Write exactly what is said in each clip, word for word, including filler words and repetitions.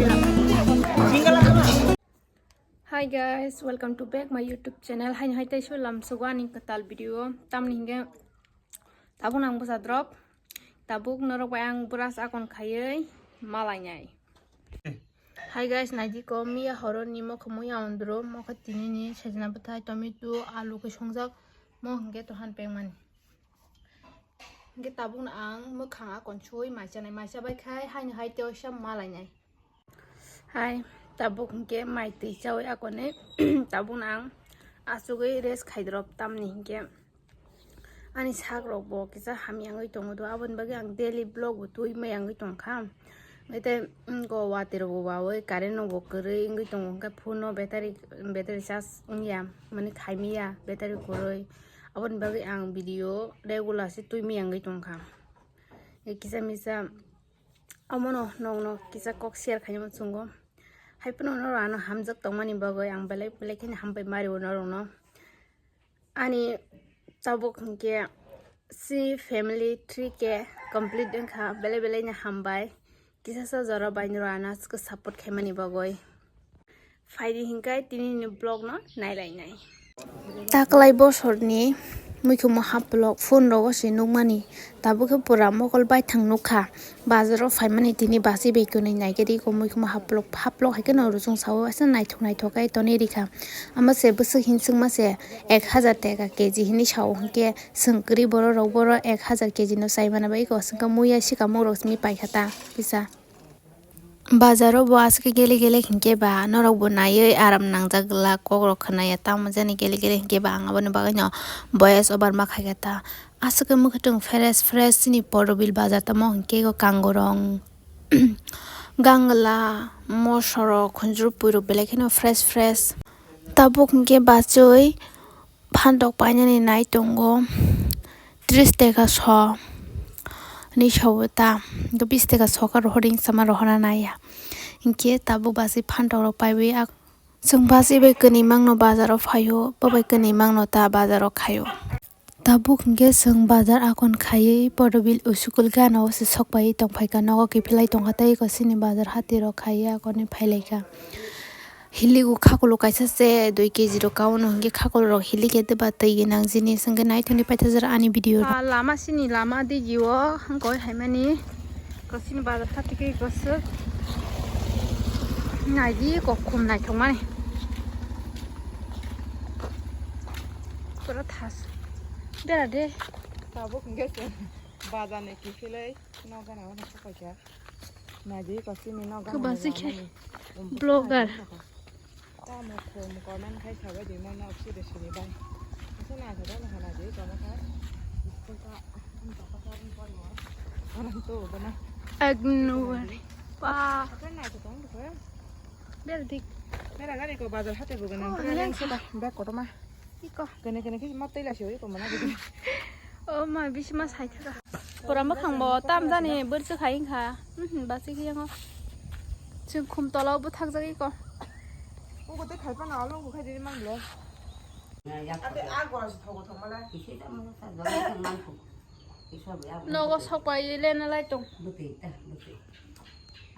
Hi guys, welcome to back my YouTube channel. Haino hai tei swi lamsogo ani kwtal video. Tamni hingke tabuk nang bwsa drop. Tabuk norok bai ang brush akon khaiwi malainai. Hi guys, naidi ko miya horo ni mokho muya ondro mokho tini ni sajna bwthai tomato alu khe songjak mo hingke tohan pengmani. Hingke tabuk no ang mwkhang akon sui mai chanai mai chabai khai haino hai tei oisa malainai. Hai, tabuk hingke mai twi chawi akone tabuk no ang asugwi rest khaidrop tamni hingke ani sak rok bo kisa hamya wngwi tongo do aboni bagwi ang daily vlog bo twi maya wngwi tongkha. Hingke tei go watwi rok bo wawi current rok bo kwrwi wngwi tongo hingke phone no battery battery charge wngya mani khaimiya battery kwrwi aboni bagwi ang video regular se twi maya wngwi tongkha. Kisa misa omono nokno kisa kok share khaina muchungo. Hai phano norok ano hamjak tongmani bagwi ang belai belai kheno hambai mario norokno. Ani tabuk hinkhe si family three K complete wngkha, belai belai no hambai. Kisa sa jora bai norok ano support khaimani bagwi. Phaidi hinkai tini ni vlog no nailainai. Taklai bosorni muikhumo haplok phone rogo se nukmani, tabukhe pura mokol baithang nukha. Bazaro phaimani tini basi bai kwnwi naikhe tiko muikhumo haplok, haplok haikhe no rwchwng sao asa naithok naithok khe tonwi rikha. Ama se bwswk hinswkma se ek hazar teka K G hinwi sao hinkhe swng kwrwi borok rok boro ek hazar K G no chaimani bagwi kosongkha muya sikamung rok simi paikha ta kisa. Bazaro bo aswk gele gele hinkhe ba norok bo naiwi aram nangjak glak, kok rok khwnaya, tamo jani gele gele hinkhe ba ang aboni bagwi no voice over ma khaikha ta. Aswk khe mwkhwtwng fresh fresh chini Porobil bazar tamo hinkhe go kangurong, gangla, mosorok, khunjuru pui rok belai kheno fresh fresh. Tabuk hinkhe bachwi phantok painani nai tongo tris teka so hinwi sao ta, bis teka so khe rohor ring sama rohorna naiya. Hinkhe tabuk basi phantok rok paiwi ak-, chwng basi bai kwnwi mangno bazaro phaio, bo bai kwnwi mangno ta bazaro khaio. Tabuk hinkhe chwng bazar akon khaiwi Porobil school gana o se sok pai tongphaikha, nogo kiphilai tongkha tei eko chini bazar hati rok khaiwi akonwi phailaikha. Hiligo khakulo kaisa se dui K G rok kaono hinkhe khakulo rok hilikhe deba twi gwnang jinis hinkhe naithokni paithajar ani video rok. Ah, lama sini lama digi o hwnkhe haimani kosini bazar hati khe koswk naidi kokhum naithokmani pura thas bera de. Tabuk hinkhe se bazar ni kiphilai. Nogo gana o sok paikha. Naidi kosini nogo gana. Kwbasi khe vlogger. Tamo khum comment khai sabai di mano side sini bai. Asa na sa dano hana di kono kha. School ta, ang papa sa ang pori wa. Orang tu gana. Ignore. Pa. Apa na itu tong tu? Ber dik. Mera gari ko bazar hati bu gana. Oh, yang sa. Bag kotor ma. Iko. Kene kene khe ma tei la se iko mana gidi. O ma bisi ma sai thaka. Pura mwkhang bo tam jani bwrchwk hai wngkha. Mhm, basi khe yango. Chwng khum tola o bwthak jak iko. Ugo tei khai phano alo ugo khai diri mang le. Ate a gora se thogo thok mala. Kisi ta mo ta dole thang mang khum. Nogo sok pai le na lai tong. Bwtwi ta bwtwi.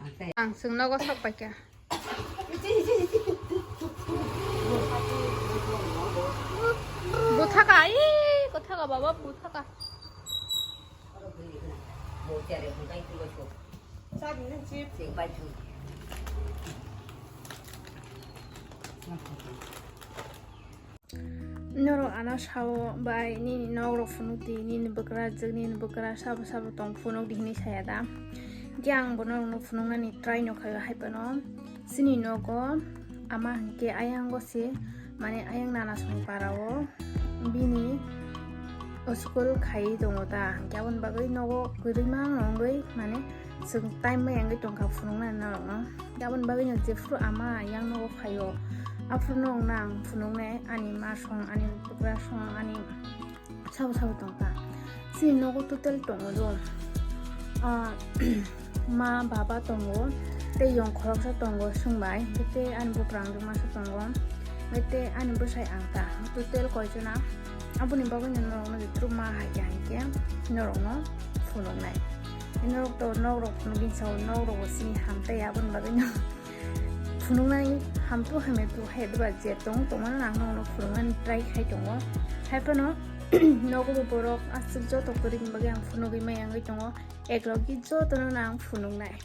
Ang tei. Ang chwng nogo sok pai kha. Buthaka, ih, buthaka, baba, buthaka. Norok ano sao bai nini nok rok phunuk di, nini bwkrajwk, nini bwkra sabo sabo tong phunuk di hinwi saya da. Hingke ang bo norokno phunuknani try no khaio, hai phano chini nogo ama hingke ayang gosi, mane ayang nana song para o bini school khai tongo ta, hingke aboni bagwi nogo kwrwi ma wngwi mane chwng time bai wngwi tongkha phunuknani norokno. Aboni bagwino jephuru ama yang nogo phaio, aphuru no wngna ang phunuknai, ani ma song, ani bwkra song, ani sabo sabo tongkha. Chini nogo total tongo do, ah, ma, baba tongo, tei yong khoroksa tongo, chwng bai, tei ani buprang rwmasa tongo, tei ani bwsai ang ta. Total koijona? Aboni bagwino norokno jephuru ma hai khe, hai khe norokno phunuknai. Norok to, norok phunugwi sao, norok bo chini hamtai, aboni bagwi no phunuknani hamtu hamya tu hai ba je tong tongmano ang norokno phunuknani try khai tongo. Haiphano nogo bo borok aswk joto kwrwini bagwi ang phunugwi maya wngwi tongo, eklogi jotono no ang phunuknai.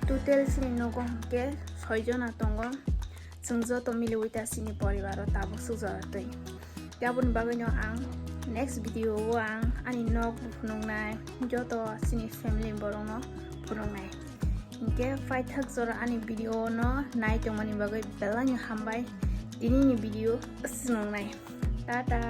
Total chini nogo hwnkhe soi jona tongo, chwng joto miliwi ta chini poribaro tabuk swk jora twi. Aboni bagwino ang next video o ang ani nok phunuknai, joto chini family borokno phunuknai. Hinkhe paithak jora ani video no nai tongmani bagwi belai no hambai. Tinini video swnwngnai. Tata.